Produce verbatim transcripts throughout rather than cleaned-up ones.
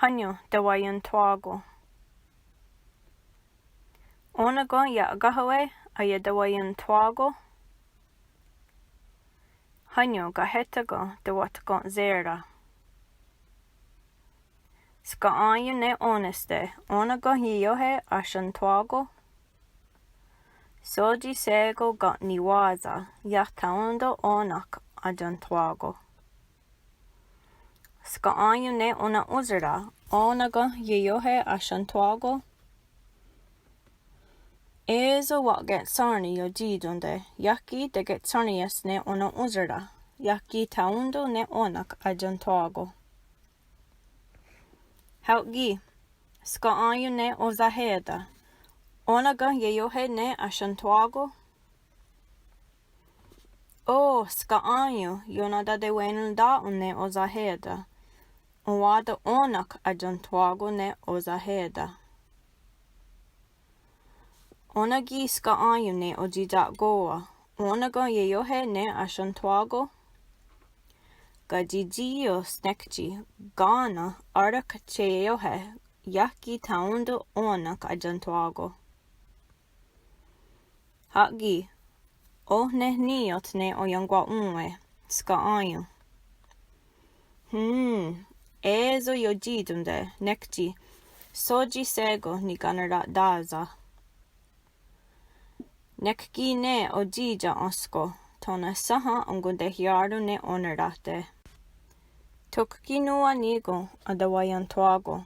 Hánio tewaionthwá:ko. Ó:nen ken ia'káhewe aietewaionthwá:ko? Hánio kahehtà:kon tewatkon'tsherá. Ska'á:ion ne ó:nenste, ó:nen ken ieióhe ahsionthwá:ko? Só:tsi shé:kon ken' niwá:sa, iah thaón:ton ó:nen'k aienthwá:ko. Ska'á:ion ne onon'ónsera, ó:nen ken ieióhe ahsionthwá:ko? É:so wa'ketshén:ri iotsi'tón:te, iah ki' teketshén:ries ne onon'ónsera, iah ki' thaón:ton ne ó:nen'k aienthwá:ko. Hao' ki', ska'á:ion ne osahè:ta, ó:nen ken ieióhe ne ahsionthwá:ko? Ó:, ska'á:ion ionatatewennón:ten ne osahè:ta, enwá:ton ó:nen'k aienthwá:ko ne osahè:ta. Ó:nen ki' ska'á:ion ne otsi'tsakó:wa, ó:nen ken ieióhe ne ahsionthwá:ko? Katsi'tsí:ios nek tsi kánen á:rek tsi ieióhe, iah ki' thaón:ton ó:nen'k aienthwá:ko. Hao' ki', oh ne ní:ioht ne oien'kwa'ón:we, ska'á:ion. Hmm, é:so iotsi'tón:te nek tsi, só:tsi shé:kon nikaneratá:sa. Nek ki' ne otsi'tsén:sko, tho ne sénha enkontehià:ron ne oneráhte. Tok ki' nòn:wa níkon atewaionthwá:ko.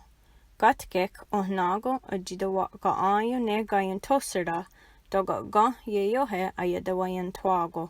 Kátkek oh ná:kon otsi'tewa'ka'á:ion ne kaienthóhsera, tóka' ken ieióhe aietewaionthwá:ko.